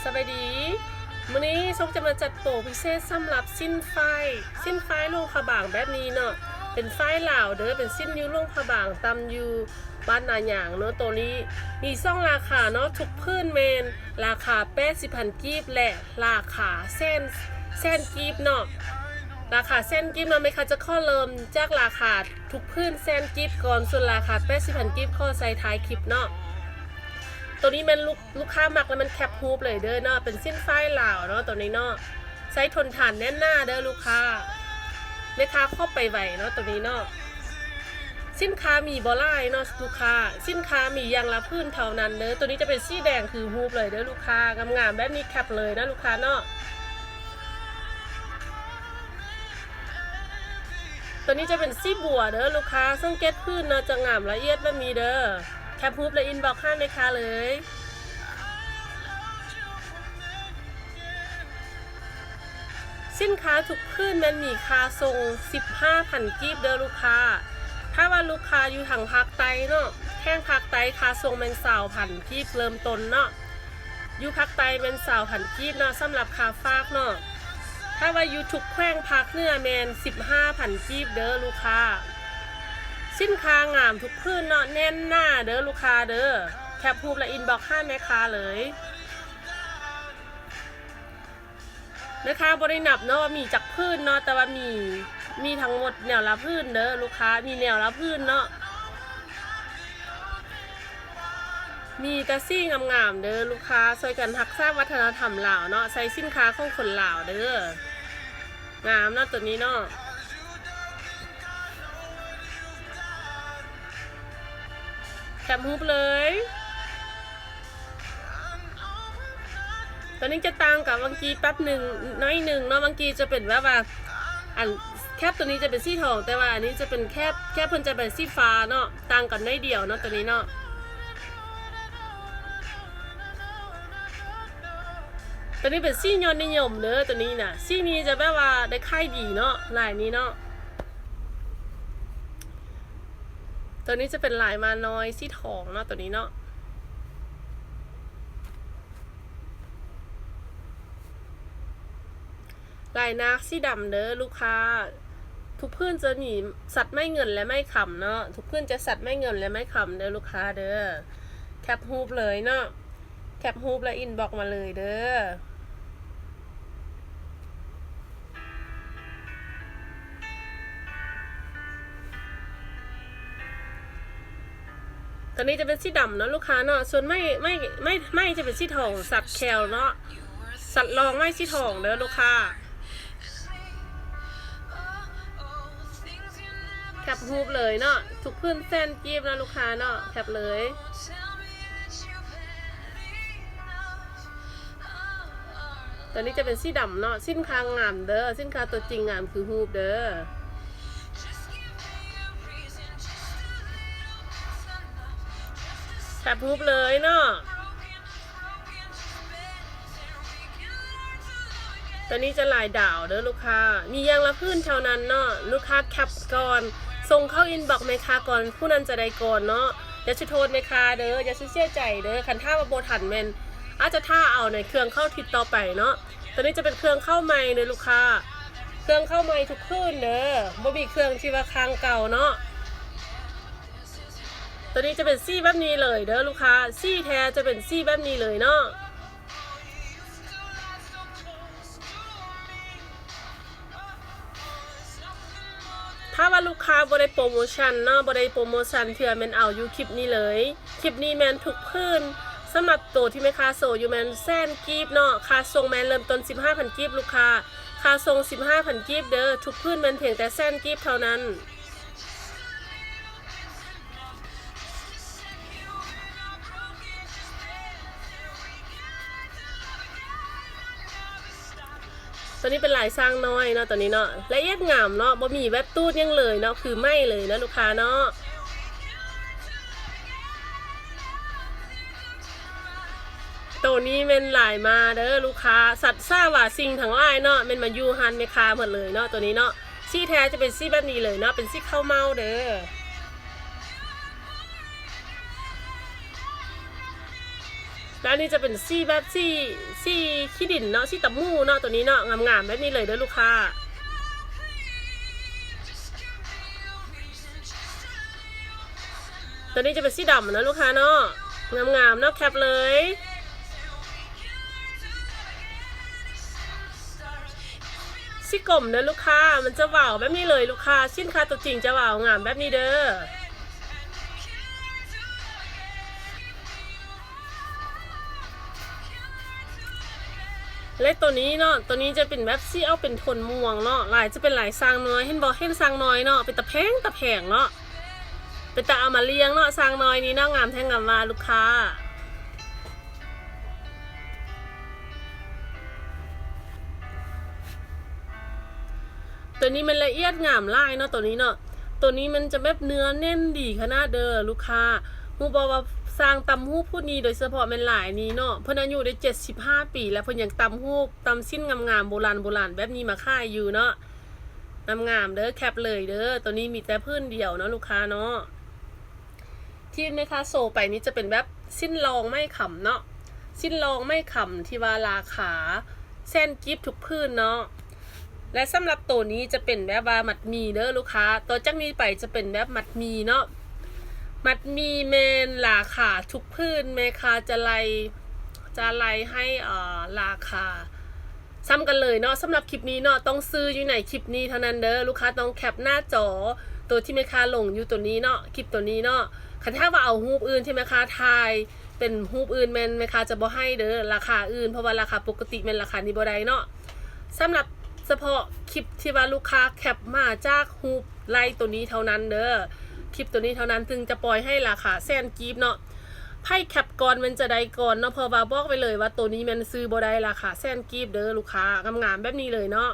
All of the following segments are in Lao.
ສະບາຍດີ ມື້ນີ້ຊົກຈະມາຈັດໂປພິເສດສຳລັບສິ້ນຝ້າຍ ສິ້ນຝ້າຍຫຼວງພະບາງແບບນີ້ເນາະ ເປັນຝ້າຍລາວເດີ ເປັນສິ້ນຢູ່ຫຼວງພະບາງ ຕ່ຳຢູ່ບ້ານນາຍາງເນາະ. ໂຕນີ້ມີສອງລາຄາເນາະ ທຸກຜືນແມ່ນລາຄາແປດສິບພັນກີບ ແລະ ລາຄາແສນ ແສນກີບເນາະ. ລາຄາແສນກີບເນາະ ແມ່ຄ້າຈະຂໍເລີ່ມຈາກລາຄາທຸກຜືນແສນກີບກ່ອນ ສ່ວນລາຄາແປດສິບພັນກີບຂໍໃສ່ທ້າຍຄລິບເນາະ. ໂຕນີ້ແມ່ນລູກ ລູກຄ້າມັກແລ້ວແມ່ນແຄບຮູບເລີຍເດີເນາະ ເປັນສິ້ນຝ້າຍລາວເນາະ ໂຕນີ້ເນາະ ໃຊ້ທົນທານແໜ້ນໜາເດີລູກຄ້າ ແມ່ຄ້າຂອບໄປໄວເນາະ ໂຕນີ້ເນາະ. ສິນຄ້າມີບໍ່ຫຼາຍເນາະລູກຄ້າ ສິນຄ້າມີຢ່າງລະຜືນເທົ່ານັ້ນເດີ. ໂຕນີ້ຈະເປັນສີແດງຄືຮູບເລີຍເດີລູກຄ້າ ງາມໆແບບນີ້ແຄບເລີຍເນາະລູກຄ້າເນາະ. ໂຕນີ້ຈະເປັນສີບົວເດີລູກຄ້າ ສັງເກດຜືນເນາະ ຈະງາມລະອຽດແບບນີ້ເດີ. ແຄບຮູບແລ້ວອິນບັອກຫາແມ່ຄ້າເລີຍ. ສິນຄ້າທຸກຜືນແມ່ນມີຄ່າສົ່ງສິບຫ້າພັນກີບເດີລູກຄ້າ. ຖ້າວ່າລູກຄ້າຢູ່ທາງພາກໃຕ້ເນາະ ແຂວງພາກໃຕ້ຄ່າສົ່ງແມ່ນຊາວພັນກີບເລີ່ມຕົ້ນເນາະ. ຢູ່ພາກໃຕ້ແມ່ນຊາວພັນກີບເນາະ ສຳລັບຄ່າຝາກເນາະ. ຖ້າວ່າຢູ່ທຸກແຂວງພາກເໜືອແມ່ນສິບຫ້າພັນກີບເດີລູກຄ້າ. ສິນຄ້າງາມທຸກຜືນເນາະ ແໜ້ນໜາເດີລູກຄ້າເດີ. ແຄບຮູບແລ້ວອິນບັອກຫາແມ່ຄ້າເລີຍ. ແມ່ຄ້າບໍ່ໄດ້ນັບເນາະວ່າມີຈັກຜືນເນາະ ແຕ່ວ່າມີ ມີທັງໝົດແນວລະຜືນເດີລູກຄ້າ ມີແນວລະຜືນເນາະ. ມີແຕ່ສີງາມໆເດີລູກຄ້າ ຊ່ວຍກັນຮັກສາວັດທະນະທຳລາວເນາະ ໃຊ້ສິນຄ້າຂອງຄົນລາວເດີ. ງາມເນາະໂຕນີ້ເນາະ ແຄບຮູບເລີຍ. ໂຕນີ້ຈະຕ່າງກັບວັງກີແປັບໜຶ່ງ ໜ້ອຍໜຶ່ງເນາະ ວັງກີຈະເປັນແບບວ່າ ອັນແຄບໂຕນີ້ຈະເປັນສີທອງ ແຕ່ວ່າອັນນີ້ຈະເປັນແຄບ ແຄບເພິ່ນຈະເປັນສີຟ້າເນາະ ຕ່າງກັນໜ້ອຍດຽວເນາະ ໂຕນີ້ເນາະ. ໂຕນີ້ເປັນສີຍອດນິຍົມເດີ ໂຕນີ້ນະ ສີນີ້ຈະແບບວ່າໄດ້ຂາຍດີເນາະ ລາຍນີ້ເນາະ. ໂຕນີ້ຈະເປັນລາຍມ້ານ້ອຍສີທອງເນາະ ໂຕນີ້ເນາະ. ລາຍນາກສີດຳເດີລູກຄ້າ ທຸກຜືນຈະມີສັດໄມ້ເງິນ ແລະ ໄມ້ຄຳເນາະ ທຸກຜືນຈະສັດໄມ້ເງິນ ແລະ ໄມ້ຄຳເດີລູກຄ້າເດີ. ແຄບຮູບເລີຍເນາະ ແຄບຮູບແລ້ວອິນບັອກມາເລີຍເດີ. ໂຕນີ້ຈະເປັນສີດຳເນາະລູກຄ້າເນາະ ສ່ວນໄມ້ ໄມ້ ໄມ້ ໄມ້ຈະເປັນສີທອງສັກແຄວເນາະ ສັກລອງໄມ້ສີທອງເດີລູກຄ້າ. ແຄບຮູບເລີຍເນາະ ທຸກຜືນແສນກີບເນາະລູກຄ້າເນາະ ແຄບເລີຍ. ໂຕນີ້ຈະເປັນສີດຳເນາະ ສິນຄ້າງາມເດີ ສິນຄ້າຕົວຈິງງາມຄືຮູບເດີ. ແຄບຮູບເລີຍເນາະ. ໂຕນີ້ຈະລາຍດາວເດີລູກຄ້າ ມີຢ່າງລະຜືນເທົ່ານັ້ນເນາະ ລູກຄ້າແຄບກ່ອນ ສົ່ງເຂົ້າອິນບັອກແມ່ຄ້າກ່ອນ ຜູ້ນັ້ນຈະໄດ້ກ່ອນເນາະ. ຢ່າຊິໂທດແມ່ຄ້າເດີ ຢ່າຊິເສຍໃຈເດີ ຄັນຖ້າວ່າບໍ່ທັນແມ່ນອາດຈະຖ້າເອົາໃນເຄື່ອງເຂົ້າທິດຕໍ່ໄປເນາະ. ໂຕນີ້ຈະເປັນເຄື່ອງເຂົ້າໃໝ່ເດີລູກຄ້າ ເຄື່ອງເຂົ້າໃໝ່ທຸກຜືນເດີ ບໍ່ມີເຄື່ອງທີ່ວ່າຄ້າງເກົ່າເນາະ. ໂຕນີ້ຈະເປັນສີແບບນີ້ເລີຍເດີລູກຄ້າ ສີແທ້ຈະເປັນສີແບບນີ້ເລີຍເນາະ. ຖ້າວ່າລູກຄ້າບໍ່ໄດ້ໂປຣໂມຊັນເນາະ ບໍ່ໄດ້ໂປຣໂມຊັນເທື່ອ ແມ່ນເອົາຢູ່ຄລິບນີ້ເລີຍ. ຄລິບນີ້ແມ່ນທຸກຜືນ ສຳລັບໂຕທີ່ແມ່ຄ້າໂຊຢູ່ແມ່ນແສນກີບເນາະ ຄ່າສົ່ງແມ່ນເລີ່ມຕົ້ນສິບຫ້າພັນກີບລູກຄ້າ ຄ່າສົ່ງສິບຫ້າພັນກີບເດີ ທຸກຜືນແມ່ນພຽງແຕ່ແສນກີບເທົ່ານັ້ນ. ໂຕນີ້ເປັນລາຍຊ້າງນ້ອຍເນາະ ໂຕນີ້ເນາະ ລະອຽດງາມເນາະ ບໍ່ມີແບບຕູດຫຍັງເລີຍເນາະ ຄືໃໝ່ເລີຍເນາະລູກຄ້າເນາະ. ໂຕນີ້ແມ່ນລາຍມ້າເດີລູກຄ້າ ສັດສາວາສິ່ງທັງຫຼາຍເນາະ ແມ່ນມາຢູ່ຮ້ານແມ່ຄ້າໝົດເລີຍເນາະ ໂຕນີ້ເນາະ. ສີແທ້ຈະເປັນສີແບບນີ້ເລີຍເນາະ ເປັນສີເຂົ້າເມົາເດີ. ແລ້ວອັນນີ້ຈະເປັນສີແບບສີ ສີຂີ້ດິນເນາະ ສີຕຳໝູເນາະ ໂຕນີ້ເນາະ ງາມໆແບບນີ້ເລີຍເດີລູກຄ້າ. ໂຕນີ້ຈະເປັນສີດຳເນາະລູກຄ້າເນາະ ງາມໆເນາະ ແຄັບເລີຍ. ສີກົມເດີລູກຄ້າ ມັນຈະຫວາວແບບນີ້ເລີຍລູກຄ້າ ສິນຄ້າຕົວຈິງຈະຫວາວງາມແບບນີ້ເດີ. ແລະໂຕນີ້ເນາະ ໂຕນີ້ຈະເປັນແບບສີອອກເປັນໂທນມ່ວງເນາະ ລາຍຈະເປັນລາຍຊ້າງນ້ອຍ ເຫັນບໍ່ ເຫັນຊ້າງນ້ອຍເນາະ ເປັນຕາແພງຕາແພງເນາະ ເປັນຕາເອົາມາລ້ຽງເນາະ ຊ້າງນ້ອຍນີ້ເນາະ ງາມແທ້ງາມວ່າລູກຄ້າ. ໂຕນີ້ມັນລະອຽດງາມຫຼາຍເນາະ ໂຕນີ້ເນາະ ໂຕນີ້ມັນຈະແບບເນື້ອແໜ້ນດີຂະໜາດເດີລູກຄ້າ. ຮູ້ບໍ່ວ່າຊ່າງຕ່ຳຮູບຜູ້ນີ້ໂດຍສະເພາະແມ່ນລາຍນີ້ເນາະ ເພິ່ນອາຍຸໄດ້ເຈັດສິບຫ້າປີແລ້ວ ເພິ່ນຍັງຕ່ຳຮູບ ຕ່ຳສິ້ນງາມໆ ໂບລານໆ ແບບນີ້ມາຂາຍຢູ່ເນາະ ງາມໆເດີ ແຄັບເລີຍເດີ. ໂຕນີ້ມີແຕ່ຜືນດຽວເນາະລູກຄ້າເນາະ. ທີ່ແມ່ຄ້າໂຊໄປນີ້ຈະເປັນແບບສິ້ນລອງໄມ້ຄຳເນາະ ສິ້ນລອງໄມ້ຄຳທີ່ວ່າລາຄາແສນກີບທຸກຜືນເນາະ. ແລະສຳລັບໂຕນີ້ຈະເປັນແບບວ່າມັດໝີ່ເດີລູກຄ້າ ຕໍ່ຈາກນີ້ໄປຈະເປັນແບບມັດໝີ່ເນາະ ມັດໝີ່ແມ່ນລາຄາທຸກຜືນແມ່ຄ້າຈະໄລ່ ຈະໄລ່ໃຫ້ ເອີ ລາຄາ ສ່ຳກັນເລີຍເນາະ. ສຳລັບຄລິບນີ້ເນາະ ຕ້ອງຊື້ຢູ່ໃນຄລິບນີ້ເທົ່ານັ້ນເດີ ລູກຄ້າຕ້ອງແຄັບໜ້າຈໍໂຕທີ່ແມ່ຄ້າລົງຢູ່ໂຕນີ້ເນາະ ຄລິບໂຕນີ້ເນາະ. ຄັນຖ້າວ່າເອົາຮູບອື່ນທີ່ແມ່ຄ້າຖ່າຍເປັນຮູບອື່ນແມ່ນແມ່ຄ້າຈະບໍ່ໃຫ້ເດີ ລາຄາອື່ນ ເພາະວ່າລາຄາປົກກະຕິແມ່ນລາຄານີ້ບໍ່ໄດ້ເນາະ. ສຳລັບສະເພາະຄລິບທີ່ວ່າລູກຄ້າແຄັບມາຈາກຮູບໄລໂຕນີ້ເທົ່ານັ້ນເດີ ຄລິບໂຕນີ້ເທົ່ານັ້ນ ເຖິງຈະປ່ອຍໃຫ້ລາຄາແສນກີບເນາະ. ໃຜແຄັບກ່ອນແມ່ນຈະໄດ້ກ່ອນເນາະ ເພາະວ່າບອກໄວ້ເລີຍວ່າໂຕນີ້ແມ່ນຊື້ບໍ່ໄດ້ລາຄາແສນກີບເດີລູກຄ້າ ງາມໆແບບນີ້ເລີຍເນາະ.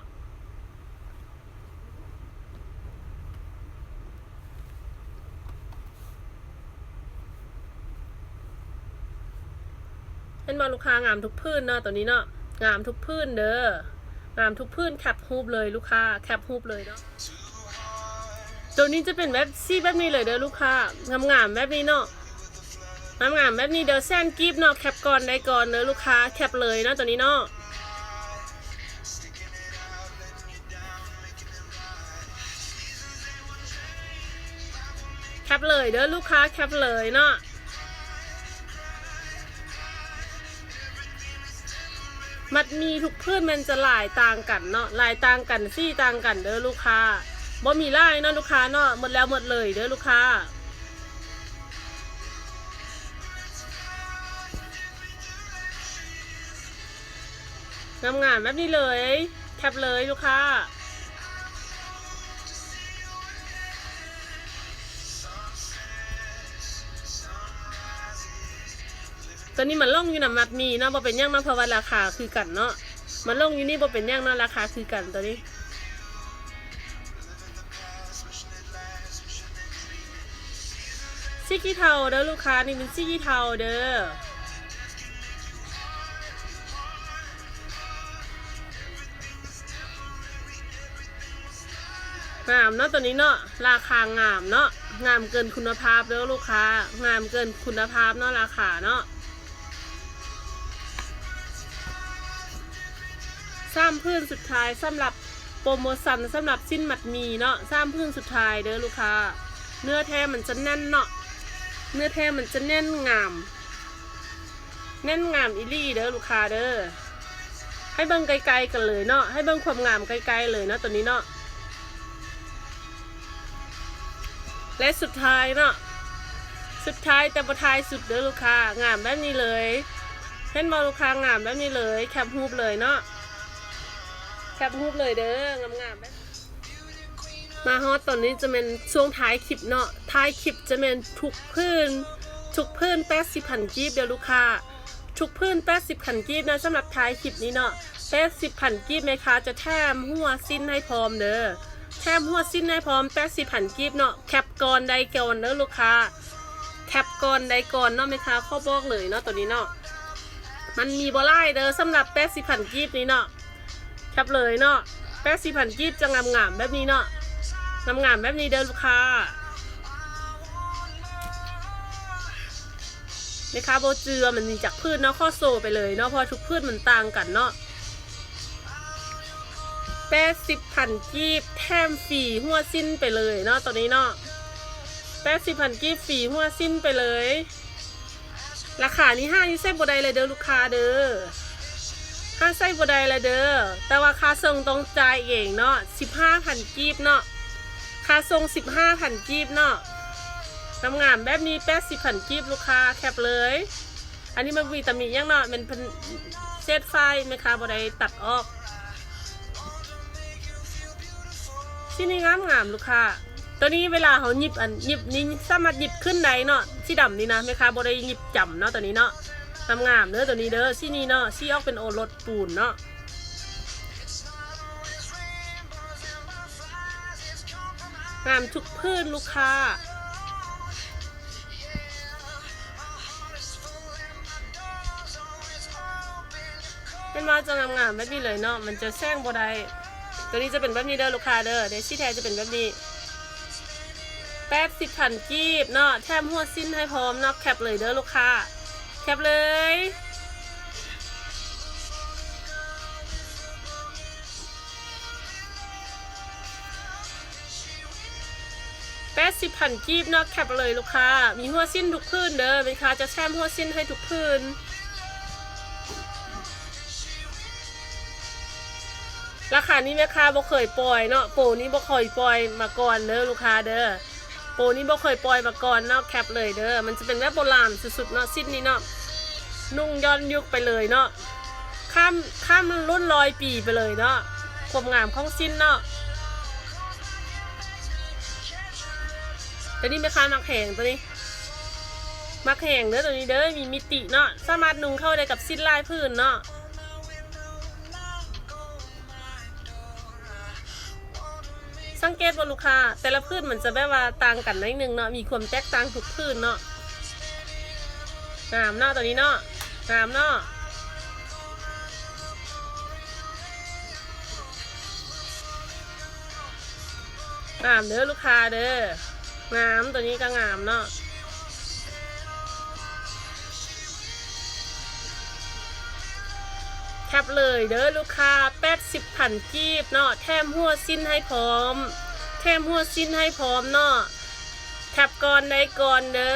ເຫັນບໍ່ລູກຄ້າ ງາມທຸກຜືນເນາະ ໂຕນີ້ເນາະ ງາມທຸກຜືນເດີ ງາມທຸກຜືນ ແຄັບຮູບເລີຍລູກຄ້າ ແຄັບຮູບເລີຍເນາະ. ໂຕນີ້ຈະເປັນແບບສີແບບນີ້ເລີຍເດີລູກຄ້າ ງາມໆແບບນີ້ເນາະ ງາມໆແບບນີ້ເດີ ແສນກີບເນາະ. ແຄັບກ່ອນໄດ້ກ່ອນເດີລູກຄ້າ ແຄັບເລີຍເນາະ ໂຕນີ້ເນາະ ແຄັບເລີຍເດີລູກຄ້າ ແຄັບເລີຍເນາະ. ມັດໝີ່ທຸກຜືນແມ່ນຈະລາຍຕ່າງກັນເນາະ ລາຍຕ່າງກັນ ສີຕ່າງກັນເດີລູກຄ້າ ບໍ່ມີຫຼາຍເນາະລູກຄ້າເນາະ ໝົດແລ້ວໝົດເລີຍເດີລູກຄ້າ. ງາມໆແບບນີ້ເລີຍ ແຄັບເລີຍລູກຄ້າ. ໂຕນີ້ມັນລົງຢູ່ນຳມັດໝີ່ເນາະ ບໍ່ເປັນຫຍັງເນາະ ເພາະວ່າລາຄາຄືກັນເນາະ ມັນລົງຢູ່ນີ້ບໍ່ເປັນຫຍັງເນາະ ລາຄາຄືກັນໂຕນີ້. ສີຂີ້ເທົາເດີລູກຄ້າ ນີ້ເປັນສີຂີ້ເທົາເດີ. ງາມເນາະໂຕນີ້ເນາະ ລາຄາງາມເນາະ ງາມເກີນຄຸນນະພາບເດີລູກຄ້າ ງາມເກີນຄຸນນະພາບເນາະ ລາຄາເນາະ. ສາມຜືນສຸດທ້າຍສຳລັບໂປຣໂມຊັນ ສຳລັບສິ້ນມັດໝີ່ເນາະ ສາມຜືນສຸດທ້າຍເດີລູກຄ້າ. ເນື້ອແທ້ມັນຈະແໜ້ນເນາະ ເນື້ອແທ້ມັນຈະແໜ້ນງາມ ແໜ້ນງາມອີ່ຫຼີເດີລູກຄ້າເດີ. ໃຫ້ເບິ່ງໃກ້ໆກັນເລີຍເນາະ ໃຫ້ເບິ່ງຄວາມງາມໃກ້ໆເລີຍເນາະ ໂຕນີ້ເນາະ. ແລະສຸດທ້າຍເນາະ ສຸດທ້າຍແຕ່ບໍ່ທ້າຍສຸດເດີລູກຄ້າ ງາມແບບນີ້ເລີຍ. ເຫັນບໍ່ລູກຄ້າ ງາມແບບນີ້ເລີຍ ແຄັບຮູບເລີຍເນາະ ແຄັບຮູບເລີຍເດີ ງາມໆແບບ. ມາຮອດຕອນນີ້ຈະແມ່ນຊ່ວງທ້າຍຄລິບເນາະ ທ້າຍຄລິບຈະແມ່ນທຸກຜືນ ທຸກຜືນແປດສິບພັນກີບເດີລູກຄ້າ ທຸກຜືນແປດສິບພັນກີບເນາະ. ສຳລັບທ້າຍຄລິບນີ້ເນາະ ແປດສິບພັນກີບ ແມ່ຄ້າຈະແຖມຫົວສິ້ນໃຫ້ພ້ອມເດີ ແຖມຫົວສິ້ນໃຫ້ພ້ອມ ແປດສິບພັນກີບເນາະ. ແຄັບກ່ອນໄດ້ກ່ອນເດີລູກຄ້າ ແຄັບກ່ອນໄດ້ກ່ອນເນາະ ແມ່ຄ້າຂໍບອກເລີຍເນາະ ໂຕນີ້ເນາະ ມັນມີບໍ່ຫຼາຍເດີ ສຳລັບແປດສິບພັນກີບນີ້ເນາະ. ແຄັບເລີຍເນາະ ແປດສິບພັນກີບ ຈະງາມໆແບບນີ້ເນາະ ງາມໆແບບນີ້ເດີລູກຄ້າ. ແມ່ຄ້າບໍ່ຈື່ວ່າມັນມີຈັກພື້ນເນາະ ຂໍໂຊໄປເລີຍເນາະ ເພາະວ່າທຸກພື້ນມັນຕ່າງກັນເນາະ. ແປດສິບພັນກີບ ແຖມຟຣີຫົວສິ້ນໄປເລີຍເນາະ ໂຕນີ້ເນາະ ແປດສິບພັນກີບ ຟຣີຫົວສິ້ນໄປເລີຍ. ລາຄານີ້ຫາຢູ່ໃສບໍ່ໄດ້ແລ້ວເດີລູກຄ້າເດີ ຫາໃສບໍ່ໄດ້ແລ້ວເດີ. ແຕ່ວ່າຄ່າສົ່ງຕ້ອງຈ່າຍເອງເນາະ ສິບຫ້າພັນກີບເນາະ ຄ່າສົ່ງສິບຫ້າພັນກີບເນາະ. ງາມໆແບບນີ້ ແປດສິບພັນກີບ ລູກຄ້າແຄັບເລີຍ. ອັນນີ້ມັນບໍ່ມີຕຳໜິຫຍັງເນາະ ແມ່ນເພິ່ນເສດຝ້າຍ ແມ່ຄ້າບໍ່ໄດ້ຕັດອອກ. ຊີ້ນນີ້ງາມໆ ລູກຄ້າ ໂຕນີ້ເວລາເຮົາຫຍິບ ອັນຫຍິບນີ້ສາມາດຫຍິບຂຶ້ນໄດ້ເນາະ. ສີດຳນີ້ນະ ແມ່ຄ້າບໍ່ໄດ້ຫຍິບຈຳເນາະ ໂຕນີ້ເນາະ. ງາມໆເດີ ໂຕນີ້ເດີ ສີນີ້ເນາະ ສີອອກເປັນໂອລົດປູນເນາະ. ງາມທຸກພື້ນລູກຄ້າ. ແມ່ນວ່າຈະງາມໆແບບນີ້ເລີຍເນາະ ມັນຈະແຊງບໍ່ໄດ້. ໂຕນີ້ຈະເປັນແບບນີ້ເດີລູກຄ້າເດີ ເດຊີແທ້ຈະເປັນແບບນີ້. ແປດສິບພັນກີບເນາະ ແຖມຫົວສິ້ນໃຫ້ພ້ອມເນາະ. ແຄັບເລີຍເດີລູກຄ້າ ແຄັບເລີຍ. ແປດສິບພັນກີບເນາະ ແຄັບເລີຍລູກຄ້າ. ມີຫົວສິ້ນທຸກພື້ນເດີ ແມ່ຄ້າຈະແຖມຫົວສິ້ນໃຫ້ທຸກພື້ນ. ລາຄານີ້ແມ່ຄ້າບໍ່ເຄີຍປ່ອຍເນາະ ໂປນີ້ບໍ່ເຄີຍປ່ອຍມາກ່ອນເດີລູກຄ້າເດີ. ໂປນີ້ບໍ່ເຄີຍປ່ອຍມາກ່ອນເນາະ ແຄັບເລີຍເດີ. ມັນຈະເປັນແບບໂບລານສຸດໆເນາະ ສິ້ນນີ້ເນາະ ນຸ່ງຍ້ອນຍຸກໄປເລີຍເນາະ. ຂ້າມ ຂ້າມລຸ້ນຮ້ອຍປີໄປເລີຍເນາະ ຄວາມງາມຂອງສິ້ນເນາະ. ໂຕນີ້ແມ່ຄ້າມັກແຮງ ໂຕນີ້ມັກແຮງເດີ ໂຕນີ້ເດີ ມີມິຕິເນາະ ສາມາດນຸ່ງເຂົ້າໄດ້ກັບສິ້ນຫຼາຍຜືນເນາະ. ສັງເກດບໍ່ລູກຄ້າ ແຕ່ລະຜືນມັນຈະແບບວ່າຕ່າງກັນໜ້ອຍໜຶ່ງເນາະ ມີຄວາມແຕກຕ່າງທຸກຜືນເນາະ. ງາມເນາະ ໂຕນີ້ເນາະ ງາມເນາະ ງາມເດີລູກຄ້າເດີ. ງາມ ໂຕນີ້ກໍງາມເນາະ. ແຄັບເລີຍເດີລູກຄ້າ ແປດສິບພັນກີບເນາະ ແຖມຫົວສິ້ນໃຫ້ພ້ອມ ແຖມຫົວສິ້ນໃຫ້ພ້ອມເນາະ. ແຄັບກ່ອນໄດ້ກ່ອນເດີ.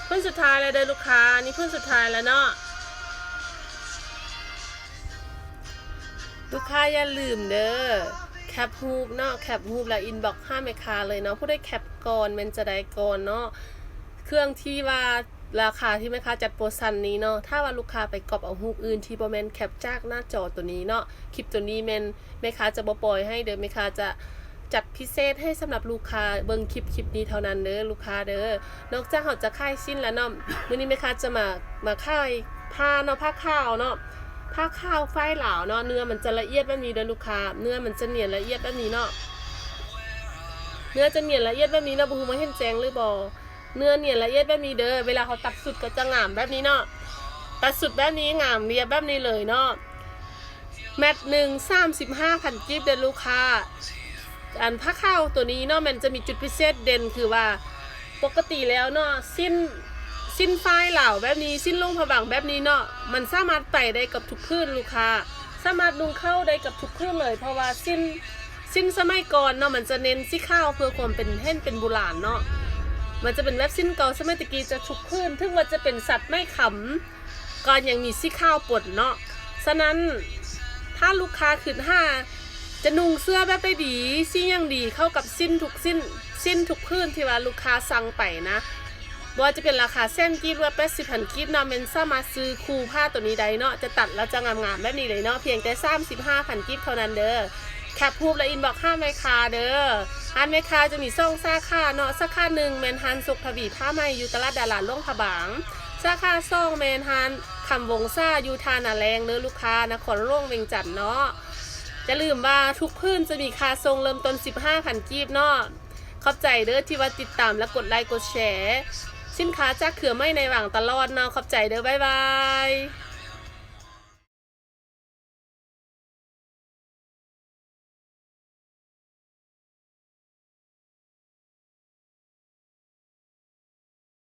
ຜືນສຸດທ້າຍແລ້ວເດີລູກຄ້າ ນີ້ຜືນສຸດທ້າຍແລ້ວເນາະ. ລູກຄ້າຢ່າລືມເດີ ແຄັບຮູບເນາະ ແຄັບຮູບແລ້ວອິນບັອກຫາແມ່ຄ້າເລີຍເນາະ. ຜູ້ໃດແຄັບກ່ອນແມ່ນຈະໄດ້ກ່ອນເນາະ. ເຄື່ອງທີ່ວ່າລາຄາທີ່ແມ່ຄ້າຈັດໂປຣຊັນນີ້ເນາະ ຖ້າວ່າລູກຄ້າໄປກັອບເອົາຮູບອື່ນທີ່ບໍ່ແມ່ນແຄັບຈາກໜ້າຈໍໂຕນີ້ເນາະ ຄລິບໂຕນີ້ແມ່ນແມ່ຄ້າຈະບໍ່ປ່ອຍໃຫ້ເດີ ແມ່ຄ້າຈະ ຈັດພິເສດໃຫ້ສຳລັບລູກຄ້າເບິ່ງຄລິບ ຄລິບນີ້ເທົ່ານັ້ນເດີລູກຄ້າເດີ. ນອກຈາກເຮົາຈະຂາຍສິ້ນແລ້ວເນາະ ມື້ນີ້ແມ່ຄ້າຈະມາ ມາຂາຍຜ້າເນາະ ຜ້າຂາວເນາະ ຜ້າຂາວຝ້າຍລາວເນາະ. ເນື້ອມັນຈະລະອຽດແບບນີ້ເດີລູກຄ້າ ເນື້ອມັນຈະນຽນລະອຽດແບບນີ້ເນາະ ເນື້ອຈະນຽນລະອຽດແບບນີ້ເນາະ ບໍ່ຮູ້ວ່າເຫັນແຈ້ງຫຼືບໍ່ ເນື້ອນຽນລະອຽດແບບນີ້ເດີ. ເວລາເຮົາຕັດຊຸດກໍຈະງາມແບບນີ້ເນາະ ຕັດຊຸດແບບນີ້ງາມລຽບແບບນີ້ເລີຍເນາະ. ແມັດໜຶ່ງ ສາມສິບຫ້າພັນກີບເດີລູກຄ້າ. ອັນຜ້າຂາວໂຕນີ້ເນາະ ແມ່ນຈະມີຈຸດພິເສດເດັ່ນ ຄືວ່າປົກກະຕິແລ້ວເນາະ ສິ້ນ ສິ້ນຝ້າຍລາວແບບນີ້ ສິ້ນຫຼວງພະບາງແບບນີ້ເນາະ ມັນສາມາດໄປໄດ້ກັບທຸກຜືນລູກຄ້າ ສາມາດນຸ່ງເຂົ້າໄດ້ກັບທຸກຜືນເລີຍ ເພາະວ່າສິ້ນ ສິ້ນສະໄໝກ່ອນເນາະ ມັນຈະເນັ້ນສີຂາວເພື່ອຄວາມເປັນ ໃຫ້ເປັນບູຮານເນາະ ມັນຈະເປັນແບບສິ້ນເກົ່າສະໄໝແຕ່ກີ້ຈະທຸກຜືນ ເຖິງວ່າຈະເປັນສັດໄມ້ຄຳ ກໍຍັງມີສີຂາວປົນເນາະ. ສະນັ້ນ ຖ້າລູກຄ້າຄິດຫາຈະນຸ່ງເສື້ອແບບໃດດີ ສີຫຍັງດີ ເຂົ້າກັບສິ້ນທຸກສິ້ນ ສິ້ນທຸກຜືນທີ່ວ່າລູກຄ້າສັ່ງໄປນະ ບໍ່ວ່າຈະເປັນລາຄາແສນກີບ ຫຼືວ່າແປດສິບພັນກີບເນາະ ແມ່ນສາມາດຊື້ຄູ່ຜ້າໂຕນີ້ໄດ້ເນາະ ຈະຕັດແລ້ວຈະງາມໆແບບນີ້ເລີຍເນາະ ພຽງແຕ່ສາມສິບຫ້າພັນກີບເທົ່ານັ້ນເດີ. ແຄັບຮູບແລ້ວອິນບັອກຫາແມ່ຄ້າເດີ. ຮ້ານແມ່ຄ້າຈະມີສອງສາຂາເນາະ ສາຂາໜຶ່ງແມ່ນຮ້ານສຸກທະວີຜ້າໄໝ ຢູ່ຕະຫຼາດດາລາດຫຼວງພະບາງ ສາຂາສອງແມ່ນຮ້ານຄຳວົງສາ ຢູ່ທ່ານາແລ້ງເດີລູກຄ້າ ນະຄອນຫຼວງວຽງຈັນເນາະ. ຢ່າລືມວ່າທຸກຜືນຈະມີຄ່າສົ່ງເລີ່ມຕົ້ນສິບຫ້າພັນກີບເນາະ. ຂອບໃຈເດີທີ່ວ່າຕິດຕາມ ແລະ ກົດໄລກົດແຊສິນຄ້າຈາກເຄືອໄໝໃນຫວ່າງຕະຫຼອດເນາະ. ຂອບໃຈເດີ ບາຍບາຍ.